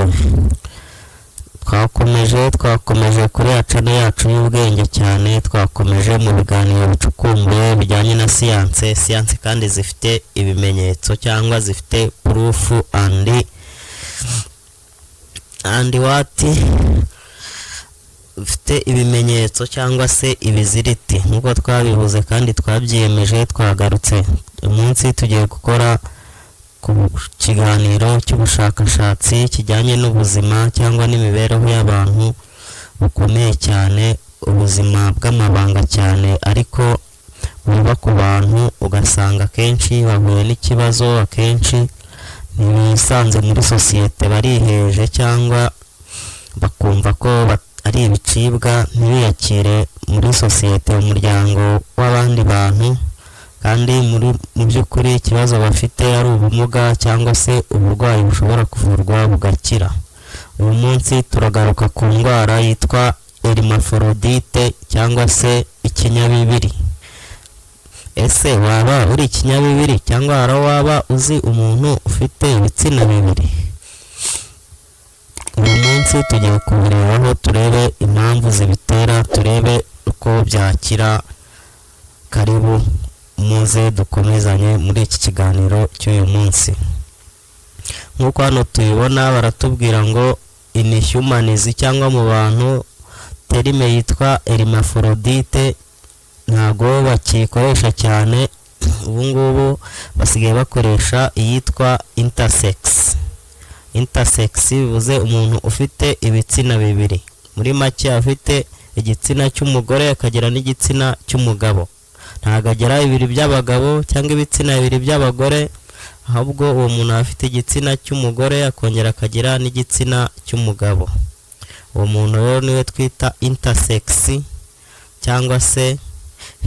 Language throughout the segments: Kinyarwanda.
Mwiriwe. Twakomeje kuri ya channel yacu y'ubwenge cyane. Twakomeje mu biganiro bicukumbuye bijyanye na siyanse, siyanse kandi zifite ibimenyetso cyangwa zifite proof and what, bifite ibimenyetso cyangwa se ibiziriti, nk'uko twabivuze kandi twabyiyemeje. Twagarutse uyu munsi, tugiye gukora ku kiganiro cy'ubushakashatsi kijyanye n'ubuzima cyangwa n'imibereho y'abantu bukomeye cyane, ubuzima bw'amabanga cyane, ariko buba ku bantu ugasanga akenshi bahuye n'ikibazo, akenshi ntibisanze muri sosiyete, bariheje cyangwa bakumva ko ari ibicibwa, ntibiyakire muri sosiyete, mu muryango w'abandi bantu, kandi muri mu by'ukuri ikibazo bafite ari ubumuga cyangwa se uburwayi bushobora kuvurwa bugakira. Uyu munsi turagaruka ku ndwara yitwa hermaphrodite cyangwa se ikinyabibiri. Ese waba uri ikinyabibiri, cyangwa hari aho waba uzi umuntu ufite ibitsina bibiri? Uyu munsi tugiye kubirebaho, turebe impamvu zibitera, turebe uko byakira. Karibu muze dukomezanye muri iki kiganiro cy'uyu munsi. Nk'uko hano tubibona, baratubwira ngo in humans, cyangwa mu bantu, term yitwa hermaphrodite ntago bakiyikoresha cyane. Ubu ngubu basigaye bakoresha iyitwa intersex. Intersex bivuze umuntu ufite ibitsina bibiri. Muri make, afite igitsina cy'umugore akagira n'igitsina cy'umugabo. Ntabwo agira bibiri by'abagabo cyangwa ibitsina bibiri by'abagore, ahubwo uwo muntu aba afite igitsina cy'umugore akongera akagira n'igitsina cy'umugabo. Uwo muntu rero niwe twita intersex cyangwa se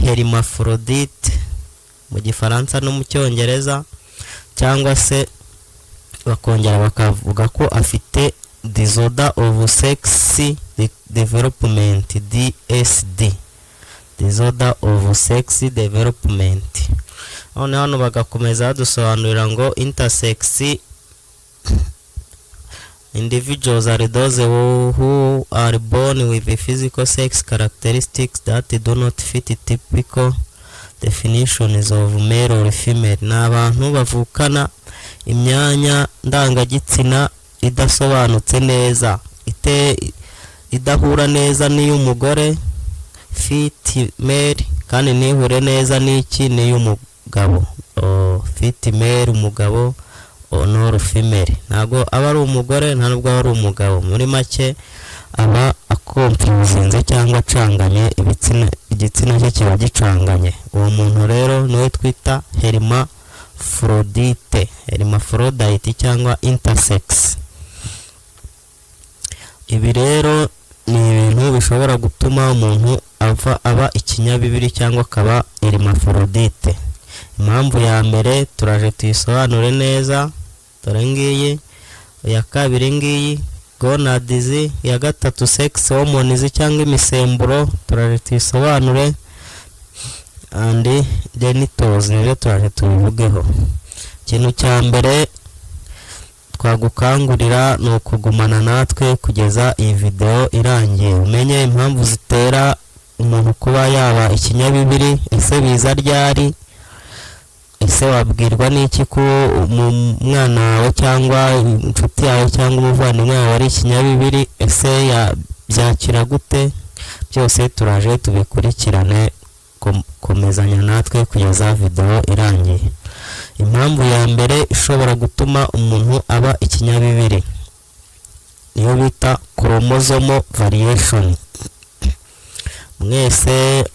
hermaphrodite mu Gifaransa no mu Cyongereza, cyangwa se bakongera bakavuga ko afite disorder of sex development, DSD, disorder of sex development. None hano bagakomeza badusobanurira ngo intersex individuals are those who are born with physical sex characteristics that do not fit typical definitions of male or female. Ni abantu bavukana imyanya ndangagitsina idasobanutse neza, idahura neza n'iy'umugore, fit male, kandi ntihure neza n'iki, n'iy'umugabo, fit male, umugabo nor female. Ntabwo aba ari umugore, nta nubwo aba ari umugabo. Muri make aba aconfusinze cyangwa acanganye ibitsina, igitsina cye kiba gicanganye. Uwo muntu rero niwe twita hermaphrodite, hermaphrodite cyangwa intersex. Ibi rero ni ibintu bishobora gutuma umuntu ava aba ikinyabibiri cyangwa akaba hermaphrodite. Impamvu ya mbere turaje tuyisobanure neza, dore ngiyi. Iya kabiri ngiyi, gonads. Iya gatatu, sex hormones cyangwa imisemburo, turaje tuyisobanure, and genitals nibyo turaje tubivugeho. Ikintu cya mbere twagukangurira ni ukugumana natwe kugeza iyi video irangiye, umenye impamvu zitera umuntu kuba yaba ikinyabibiri. Ese biza ryari? Ese wabwirwa n'iki ko umwana wawe cyangwa inshuti yawe cyangwa umuvandimwe wawe ari ikinyabibiri? Ese byakira gute? Byose turaje tubikurikirane. Komezanya natwe kugeza video irangiye. Impamvu ya mbere ishobora gutuma umuntu aba ikinyabibiri niyo bita chromosomal variation. Mwese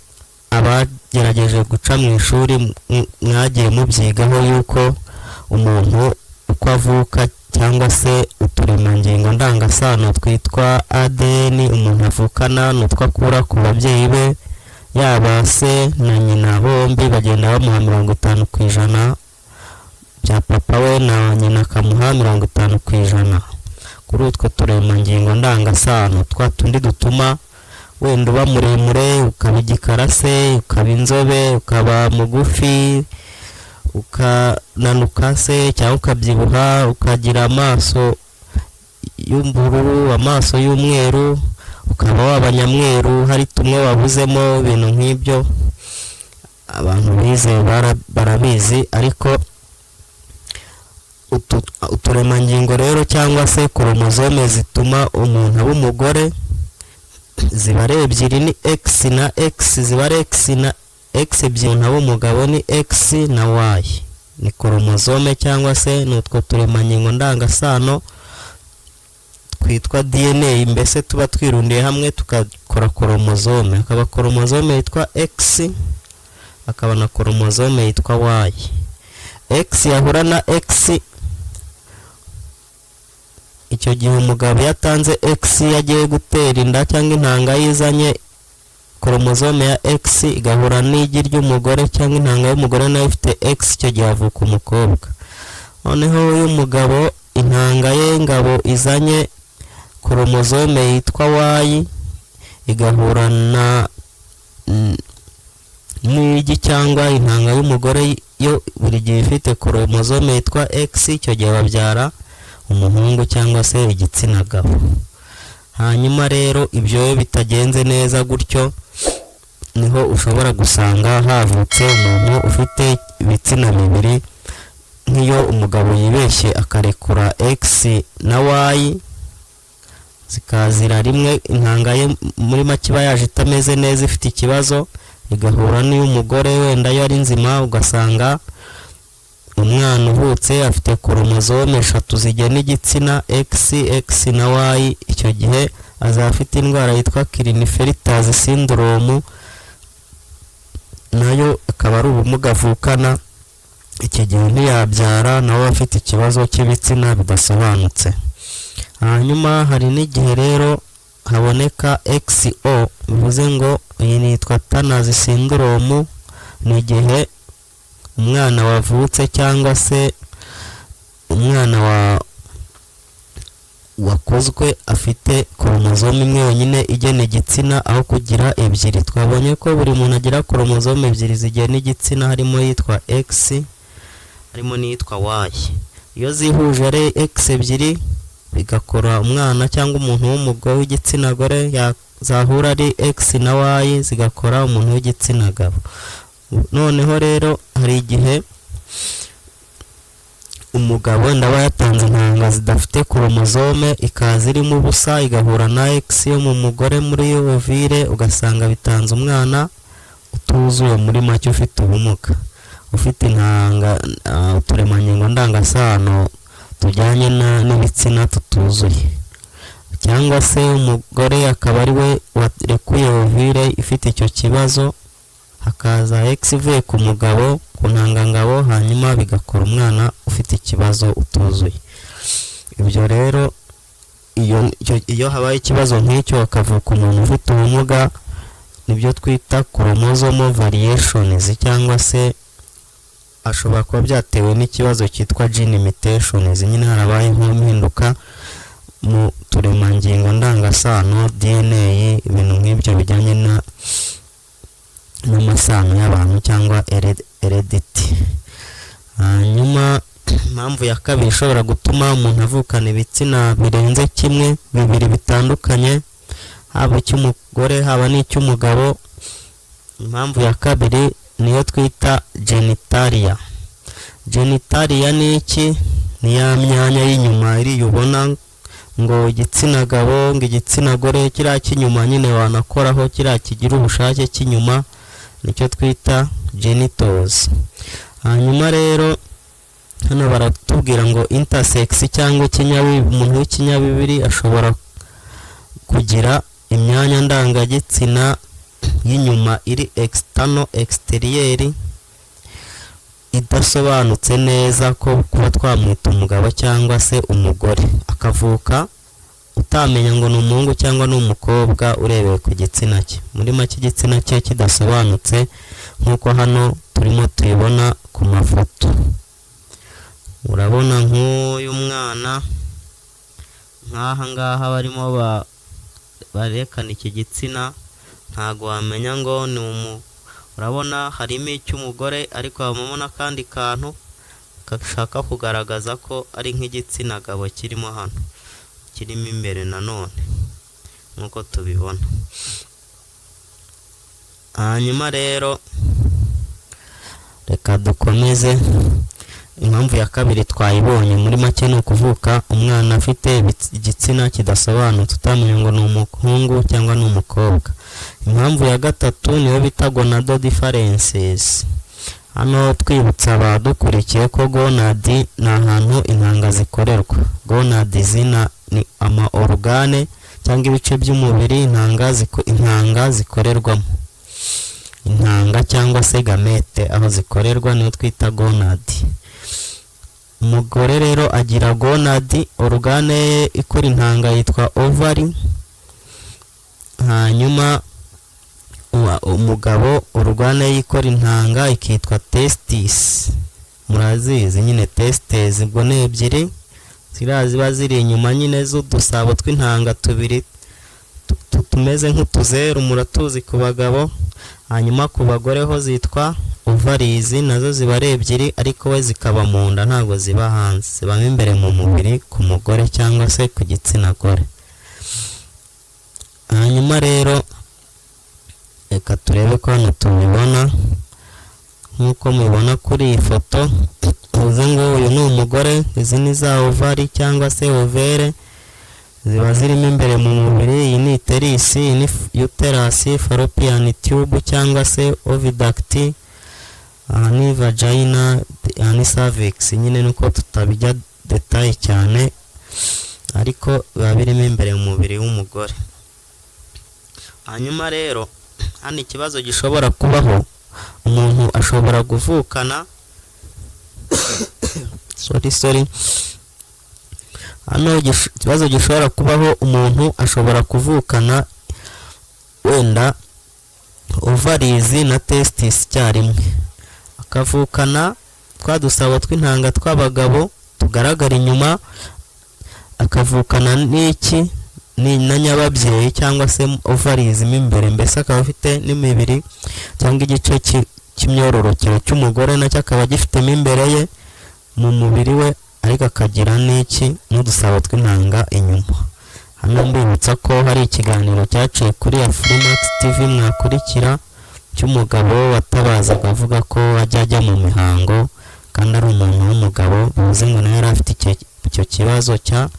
abagerageje guca mu ishuri mwagiye mubyigaho yuko umuntu uko avuka, cyangwa se uturemangingo ndangasano twitwa ADN umuntu avukana ni utwo akura ku babyeyi be, yaba se na nyina bombi bagenda bamuha 50% bya papa we, na nyina akamuha 50% kuri utwo turemangingo ndangasano, twa tundi dutuma wenda uba muremure, ukaba igikara se, ukaba inzobe, ukaba mugufi, ukananuka se cyangwa ukabyibuha, ukagira amaso. y'ubururu, amaso y'umweru, ukaba waba nyamweru hari tumwe wabuzemo, ibintu nk'ibyo abantu bize barabizi. Ariko uturemangingo rero cyangwa se chromosome zituma umuntu aba umugore ziba ari ebyiri, ni X na X, ziba ari X na X ebyiri. Umuntu aba umugabo ni X na Y, ni chromosome cyangwa se ni utwo turemangingo ndangasano twitwa DNA, mbese tuba twirundiye hamwe tugakora chromosome. Hakaba chromosome yitwa X, hakaba na chromosome yitwa Y. X yahura na X, icyo gihe umugabo iyo atanze X yagiye gutera inda cyangwa intanga yizanye chromosome ya X igahura n'igi ry'umugore cyangwa intanga y'umugore nayo ifite X, icyo gihe havuka umukobwa. Noneho uyu mugabo intanga ye ngabo izanye chromosome yitwa Y igahura na n'igi cyangwa intanga y'umugore yo buri gihe ifite chromosome yitwa X, icyo gihe babyara umuhungu cyangwa se igitsina gabo. Hanyuma rero ibyo iyo bitagenze neza gutyo, niho ushobora gusanga havutse umuntu ufite ibitsina bibiri. Nk'iyo umugabo yibeshye akarekura X na Y zikazira rimwe, intanga ye muri make iba yaje itameze neza, ifite ikibazo, igahura n'iy'umugore wenda yo ari nzima, ugasanga umwana uvutse afite chromosome eshatu zigena igitsina, X, X na Y. Icyo gihe azaba afite indwara yitwa Klinefelter's syndrome, nayo akaba ari ubumuga avukana. Icyo gihe ntiyabyara, nawe afite ikibazo cy'ibitsina bidasobanutse. Hanyuma hari n'igihe rero haboneka XO, bivuze ngo iyi nitwa Turner's syndrome. Ni igihe umwana wavutse cyangwa se umwana wakozwe afite chromosome imwe yonyine igena igitsina aho kugira ebyiri. Twabonye ko buri muntu agira chromosome ebyiri zigena igitsina, harimo iyitwa X, harimo n'iyitwa Y. Iyo zihuje ari X ebyiri bigakora umwana cyangwa umuntu w'umugore w'igitsina gore, zahura ari X na Y zigakora umuntu w'igitsina gabo. Noneho rero hari igihe umugabo wenda aba yatanze intanga zidafite chromosome, ikaza irimo ubusa, igahura na X yo mu mugore muri ovule, ugasanga bitanze umwana utuzuye, muri make ufite ubumuga, ufite intanga uturemangingo ndangasano tujyanye n'ibitsina tutuzuye. Cyangwa se umugore akaba ari we warekuye ovule ifite icyo kibazo, hakaza X ivuye ku mugabo ku ntangangabo, hanyuma bigakora umwana ufite ikibazo utuzuye. Ibyo rero iyo habaye ikibazo nk'icyo hakavuka umuntu ufite ubumuga, nibyo twita chromosomal variations, cyangwa se ashobora kuba byatewe n'ikibazo cyitwa gene mutations, nyine harabayeho impinduka mu turemangingo ndangasano DNA, ibintu nk'ibyo bijyanye na n'amasano y'abantu cyangwa heredity. Hanyuma impamvu ya kabiri ishobora gutuma umuntu avukana ibitsina birenze kimwe, bibiri bitandukanye, haba icy'umugore haba n'icy'umugabo, impamvu ya kabiri niyo twita genitalia. Genitalia ni iki? Ni ya myanya y'inyuma iriya ubona ngo igitsina gabo, ngo igitsina gore, kiriya cy'inyuma nyine wanakoraho, kiriya kigira ubushake cy'inyuma, nicyo twita genitals. Hanyuma rero hano baratubwira ngo intersex cyangwa umuntu w'ikinyabibiri ashobora kugira imyanya ndangagitsina y'inyuma iri external, extérieur, idasobanutse neza ko kuba twamwita umugabo cyangwa se umugore, akavuka utamenya ngo ni umuhungu cyangwa ni umukobwa urebeye ku gitsina cye. Muri make igitsina cye kidasobanutse, nk'uko hano turimo tuyibona ku mafoto. Urabona nk'uyu mwana nk'aha ngaha barimo barerekana iki gitsina, ntago wamenya ngo ni umu, urabona harimo icy'umugore ariko habamo n'akandi kantu gashaka kugaragaza ko ari nk'igitsina gabo kirimo hano. kirimo imbere nanone nk'uko tubibona. Hanyuma rero reka dukomeze. Impamvu ya kabiri twayibonye muri make, ni ukuvuka umwana afite igitsina kidasobanutse, utamenya ngo ni umuhungu cyangwa ni umukobwa. Impamvu ya gatatu niyo bita gonadal differences. Hano twibutsa abadukurikiye ko gonad ni ahantu intanga zikorerwa. Gonad zina ni ama organe cyangwa ibice by'umubiri intanga zikorerwamo. Intanga cyangwa se gamète aho zikorerwa niyo twita gonad. Umugore rero agira gonad, organe ye ikora intanga yitwa ovary. Hanyuma umugabo organe ye ikora intanga ikitwa testis. Murazizi nyine testes, ubwo ni ebyiri ziriya ziba ziri inyuma nyine z'udusabo tw'intanga tubiri tumeze nk'utuzeru, muratuzi ku bagabo. Hanyuma ku bagore ho zitwa ovaries, nazo ziba ari ebyiri, ariko we zikaba mu nda, ntabwo ziba hanze, zibamo imbere mu mubiri ku mugore cyangwa se ku gitsina gore. Hanyuma rero reka turebe ko hano tubibona nk'uko mubibona kuri iyi foto. Bivuze ngo uyu ni umugore, izi ni za ovary cyangwa se ovaire, ziba zirimo imbere mu mubiri. Iyi ni uterus, iyi ni uterus, fallopian tube cyangwa se oviduct, aha ni vagina, aha ni cervix. Nyine nuko tutabijya détail cyane, ariko biba birimo imbere mu mubiri w'umugore. Hanyuma rero hano ikibazo gishobora kubaho, umuntu ashobora kuvukana, sorry, sorry, hano ikibazo gishobora kubaho, umuntu ashobora kuvukana wenda ovaries na testis icyarimwe, akavukana twa dusabo tw'intanga tw'abagabo tugaragara inyuma, akavukana n'iki ni na nyababyeyi cyangwa se ovaries mo imbere, mbese akaba afite n'imibiri cyangwa igice cy'imyororokere cy'umugore nacyo akaba gifitemo imbere ye mu mubiri we, ariko akagira n'iki n'udusabo tw'intanga inyuma. Hano mbibutsa ko hari ikiganiro cyaciye kuri Afrimax TV mwakurikira, cy'umugabo watabazaga avuga ko ajya mu mihango kandi ari umuntu w'umugabo, bivuze ngo nawe yari afite icyo kibazo cya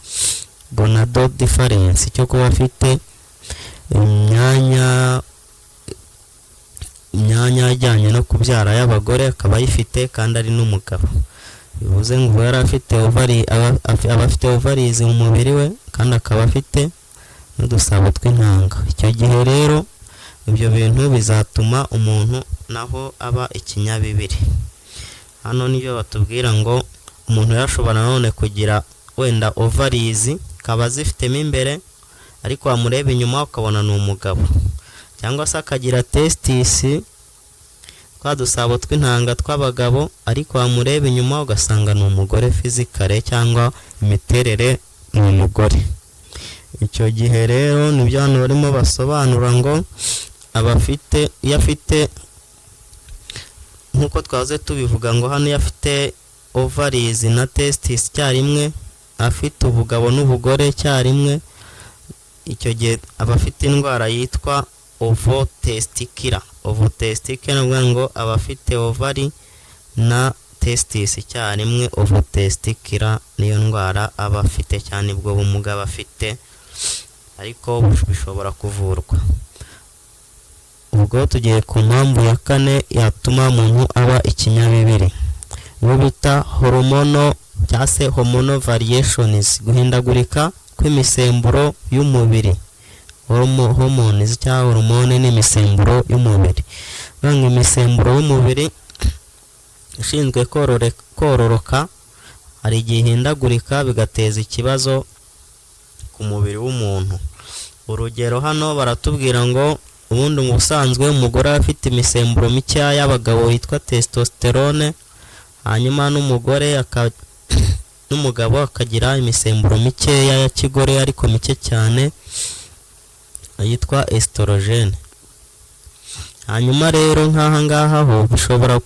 gonadal difference, cyo kuba afite imyanya ijyanye no kubyara y'abagore akaba ayifite kandi ari n'umugabo. Bivuze ngo ubu yari afite ovary, aba afite ovaries mu mubiri we kandi akaba afite n'udusabo tw'intanga. Icyo gihe rero ibyo bintu bizatuma umuntu naho aba ikinyabibiri. Hano nibyo batubwira ngo umuntu yashobora nanone kugira wenda ovaries akaba azifitemo imbere, ariko wamureba inyuma ukabona ni umugabo, cyangwa se akagira testis, twa dusabo tw'intanga tw'abagabo, ariko wamureba inyuma ugasanga ni umugore physically cyangwa imiterere ni umugore. Icyo gihe rero nibyo hano barimo basobanura ngo abafite, iyo afite, nk'uko twahoze tubivuga, ngo hano iyo afite ovaries na testis icyarimwe, afite ubugabo n'ubugore icyarimwe, icyo gihe aba afite indwara yitwa ovotesticular. Ovotesticular ni ukuvuga ngo aba afite ovary na testis icyarimwe. Ovotesticular niyo ndwara aba afite cyane, ubwo bumuga aba afite, ariko bishobora kuvurwa. Ubwo tugiye ku mpamvu ya kane yatuma umuntu aba ikinyabibiri, iyo bita hormonal cyangwa se hormonal variations, guhindagurika kw'imisemburo y'umubiri. Hormones cyangwa hormone ni imisemburo y'umubiri. Ngo imisemburo y'umubiri ishinzwe kororoka hari igihe ihindagurika bigateza ikibazo ku mubiri w'umuntu. Urugero, hano baratubwira ngo ubundi mu busanzwe umugore aba afite imisemburo mikeya y'abagabo yitwa testosterone, hanyuma n'umugore n'umugabo akagira imisemburo mikeya ya kigore ariko mike cyane yitwa estrogène. Hanyuma rero nk'aha ngaha ho bishobora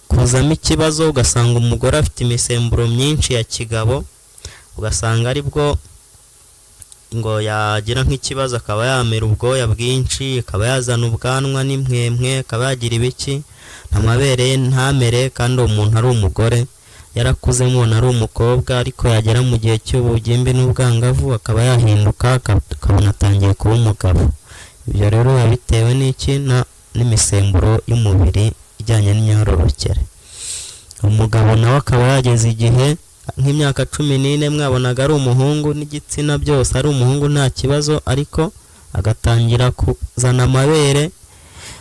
kuzamo ikibazo, ugasanga umugore afite imisemburo myinshi ya kigabo, ugasanga aribwo Ngo yagira nk'ikibazo akaba yamera ubwoya bwinshi, akaba yazana ubwanwa n'impwempwe, akaba yagira ibiki, amabere ye ntamere, kandi uwo muntu ari umugore, yarakuze mubona ari umukobwa, ariko yagera mu gihe cy'ubugimbi n'ubwangavu akaba yahinduka, akabona atangiye kuba umugabo. Ibyo rero biba bitewe n'iki? N'imisemburo y'umubiri ijyanye n'imyororokere. Umugabo nawe akaba yageze igihe nk'imyaka 14, mwabonaga ari umuhungu n'igitsina byose ari umuhungu, nta kibazo, ariko agatangira kuzana amabere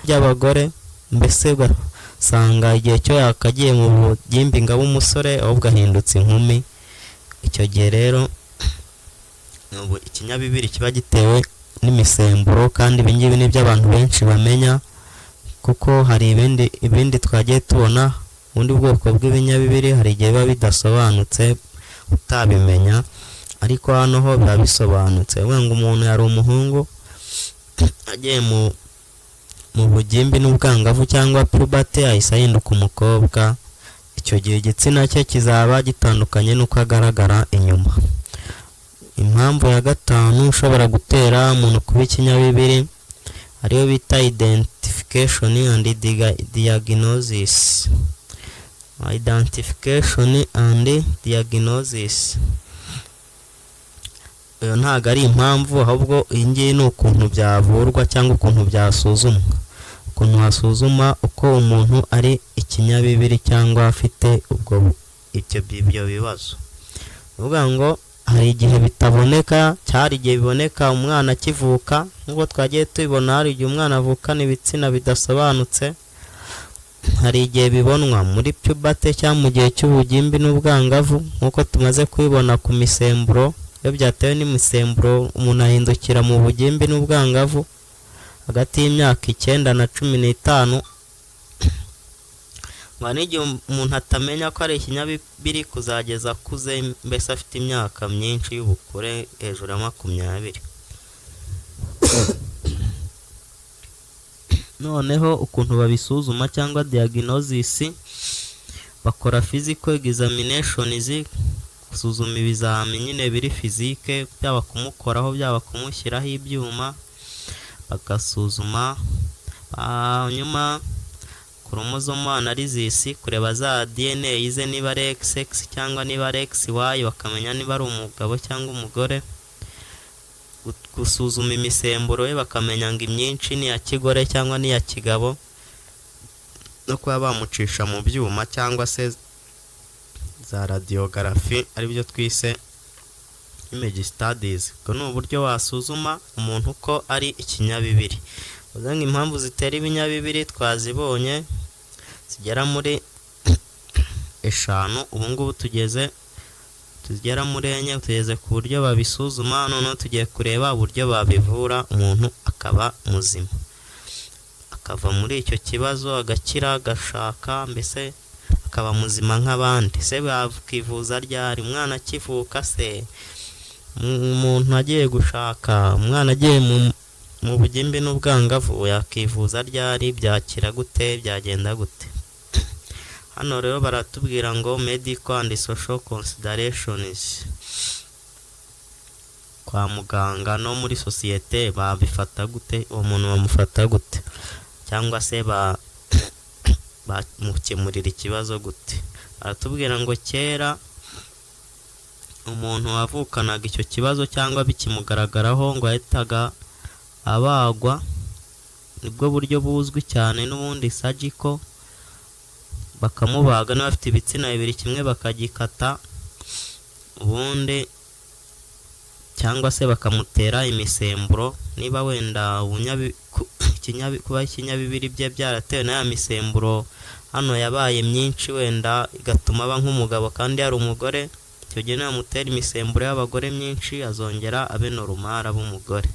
by'abagore. Mbese ugasanga igihe cyo yakagiye mu bugimbi ngo abe umusore, ahubwo ahindutse inkumi. Icyo gihe rero ubu ikinyabibiri kiba gitewe n'imisemburo, kandi ibi ngibi ni byo abantu benshi bamenya, kuko hari ibindi twagiye tubona, ubundi bwoko bw'ibinyabibiri, hari igihe biba bidasobanutse utabimenya, ariko hano ho biba bisobanutse. Uvuga ngo umuntu yari umuhungu, agiye mu bugimbi n'ubwangavu cyangwa puberty, ahise ahinduka umukobwa. Icyo gihe igitsina cye kizaba gitandukanye n'uko agaragara inyuma. Impamvu ya gatanu ishobora gutera umuntu kuba ikinyabibiri ariyo bita identification and diagnosis. Identification and diagnosis, iyo ntabwo ari impamvu, ahubwo iyi ngiyi ni ukuntu byavurwa cyangwa ukuntu byasuzumwa, ukuntu wasuzuma uko umuntu ari ikinyabibiri cyangwa afite ubwo ibyo bibazo. Uvuga ngo hari igihe bitaboneka, cyari igihe biboneka umwana akivuka, nk'uko twagiye tubibona, hari igihe umwana avukana ibitsina bidasobanutse. Hari igihe bibonwa muri puberty cyangwa mu gihe cy'ubugimbi n'ubwangavu, nk'uko tumaze kubibona ku misemburo. Iyo byatewe n'imisemburo, umuntu ahindukira mu bugimbi n'ubwangavu hagati y'imyaka 9 na 15. Ngo n'igihe umuntu atamenya ko ari ikinyabibiri kuzageza akuze, mbese afite imyaka myinshi y'ubukure, hejuru ya 20. Noneho ukuntu babisuzuma cyangwa diagnosis, bakora physical examinations, gusuzuma ibizami nyine biri physique, byaba kumukoraho, byaba kumushyiraho ibyuma bagasuzuma. Hanyuma chromosome analysis, kureba za DNA ze niba ari XX cyangwa niba ari XY, bakamenya niba ari umugabo cyangwa umugore. Gusuzuma imisemburo ye, bakamenya ngo imyinshi ni iya kigore cyangwa ni iya kigabo, no kuba bamucisha mu byuma cyangwa se za radiographie, aribyo twise image studies. Ubwo ni uburyo wasuzuma umuntu ko ari ikinyabibiri. Bivuze ngo impamvu zitera ibinyabibiri twazibonye, zigera muri eshanu. Ubu ngubu tugera muri enye, tugeze ku buryo babisuzuma. Noneho tugiye kureba uburyo babivura, umuntu akaba muzima, akava muri icyo kibazo, agakira, agashaka, mbese akaba muzima nk'abandi. Se bakivuza ryari? Umwana akivuka se, umuntu agiye gushaka, umwana agiye mu bugimbi n'ubwangavu, yakivuza ryari? Byakira gute? Byagenda gute? Hano rero baratubwira ngo medical and social considerations, kwa muganga no muri sosiyete babifata gute? Uwo muntu bamufata gute, cyangwa se bamukemurira ikibazo gute? Baratubwira ngo kera umuntu wavukanaga icyo kibazo cyangwa bikimugaragaraho, ngo yahitaga abagwa. Nibwo buryo buzwi cyane n'ubundi, surgical, bakamubaga niba afite ibitsina bibiri, kimwe bakagikata ubundi, cyangwa se bakamutera imisemburo niba wenda kuba ikinyabibiri bye byaratewe na ya misemburo hano yabaye myinshi, wenda igatuma aba nk'umugabo kandi yari umugore. Icyo gihe namutera imisemburo y'abagore myinshi, azongera abe normal, abe umugore.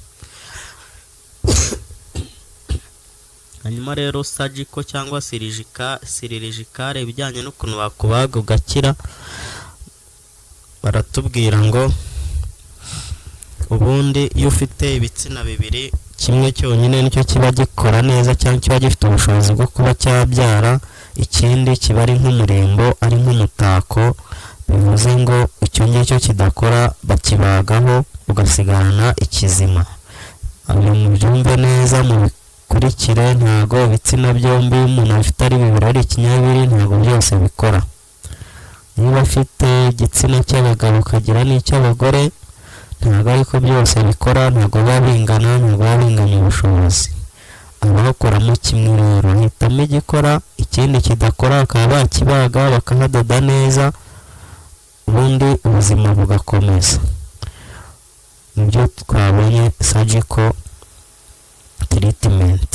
Hanyuma rero surgical cyangwa chirurgical, ibijyanye n'ukuntu bakubaga ugakira, baratubwira ngo ubundi iyo ufite ibitsina bibiri, kimwe cyonyine nicyo kiba gikora neza cyangwa kiba gifite ubushobozi bwo kuba cyabyara, ikindi kiba ari nk'umurimbo, ari nk'umutako. Bivuze ngo icyo ngicyo kidakora bakibagaho. ugasigarana ikizima. Ibyo mubyumve neza, mubikurikire. Ntago ibitsina byombi umuntu afite ari bibiri, ari ikinyabibiri, ntabwo byose bikora. Niba afite igitsina cy'abagabo ukagira n'icy'abagore, ntabwo ariko byose bikora, ntabwo biba bingana, ntabwo biba binganya ubushobozi. Abakoramo kimwe rero ahitamo igikora, ikindi kidakora bakaba bakibaga, bakahadoda neza, ubundi ubuzima bugakomeza. Nibyo twabonye, surgical treatment,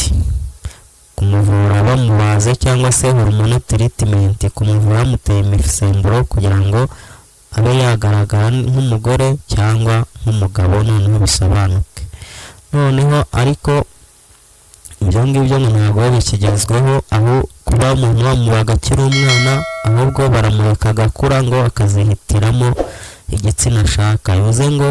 kumuvura bamubaze, cyangwa se hormonal treatment, kumuvura bamuteye imisemburo kugira ngo abe yagaragara nk'umugore cyangwa nk'umugabo, noneho bisobanuke. Noneho ariko ibyo ngibyo ngo ntabwo bikigezweho, aho kuba umuntu bamubaga akiri umwana, ahubwo baramureka agakura ngo akazihitiramo igitsina ashaka. Bivuze ngo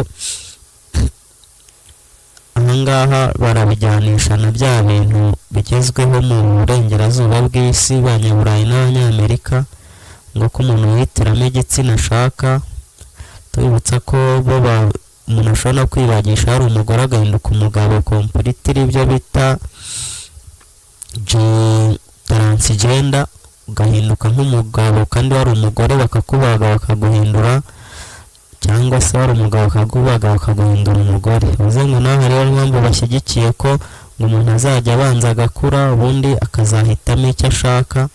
ahangaha barabijyanisha na bya bintu bigezweho mu burengerazuba bw'isi, Abanyaburayi n'Abanyamerika, ngo ko umuntu yihitiramo igitsina ashaka. Tubibutsa ko bo umuntu ashobora no kwibagisha hari umugore agahinduka umugabo completely, ibyo bita transgender, ugahinduka nk'umugabo kandi wari umugore, bakakubaga bakaguhindura, cyangwa se wari umugabo bakakubaga bakaguhindura umugore. Bivuze ngo nawe hariho impamvu bashyigikiye ko ngo umuntu azajya abanza agakura, ubundi akazahitamo icyo ashaka.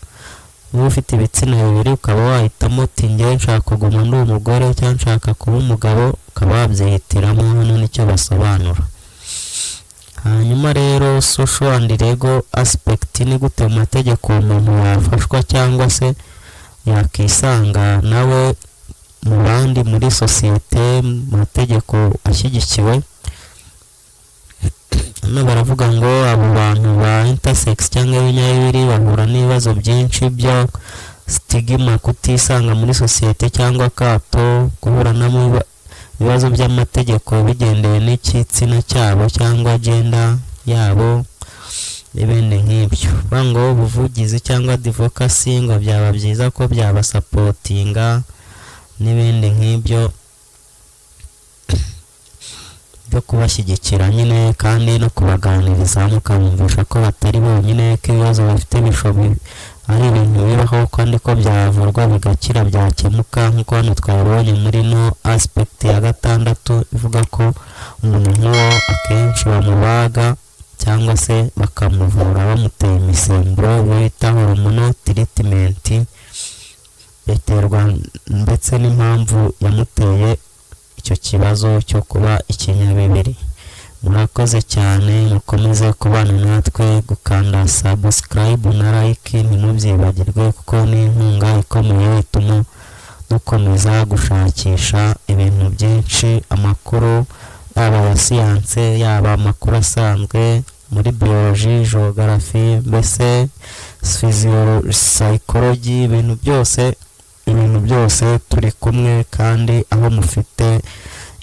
Niba ufite ibitsina bibiri, ukaba wahitamo uti: "Njyewe nshaka kuguma ndi umugore" cyangwa "Nshaka kuba umugabo", ukaba wabyihitiramo. Hano nicyo basobanura. Hanyuma rero social and legal aspect: ni gute mu mategeko uwo muntu yafashwa cyangwa se yakisanga nawe mu bandi muri sosiyete, mu mategeko ashyigikiwe? Hano baravuga ngo abo bantu ba intersex cyangwa ibinyabibiri bahura n'ibibazo byinshi byo stigma, kutisanga muri sosiyete cyangwa akato, guhura n'ibibazo by'amategeko bigendeye n'igitsina cyabo cyangwa gender yabo n'ibindi nk'ibyo. Bavuga ngo ubuvugizi cyangwa advocacy ngo byaba byiza ko byabasupportinga n'ibindi nk'ibyo byo kubashyigikira nyine, kandi no kubaganiriza mukabumvisha ko batari bonyine, ko ibibazo bafite ari ibintu bibaho kandi ko byavurwa bigakira, byakemuka, nk'uko hano twabonye muri no aspect ya gatandatu ivuga ko umuntu nk'uwo akenshi bamubaga cyangwa se bakamuvura bamuteye imisemburo, ibyo bita hormonal treatment, biterwa ndetse n'impamvu yamuteye icyo kibazo cyo kuba ikinyabibiri. Murakoze cyane, mukomeze kubana natwe, gukanda subscribe na like ntimubyibagirwe, kuko ni inkunga ikomeye ituma dukomeza gushakisha ibintu byinshi, amakuru yaba aya siyanse, yaba amakuru asanzwe muri biology, geography, mbese psychology, ibintu byose, ibintu byose turi kumwe. Kandi aho mufite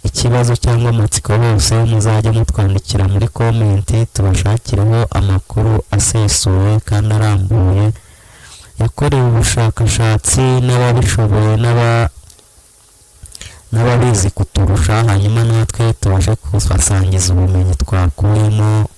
ikibazo cyangwa amatsiko hose, muzajya mutwandikira muri comment, tubashakireho amakuru asesuye kandi arambuye yakorewe ubushakashatsi n'ababishoboye n'ababizi kuturusha, hanyuma natwe tubashe kubasangiza ubumenyi twakuyemo.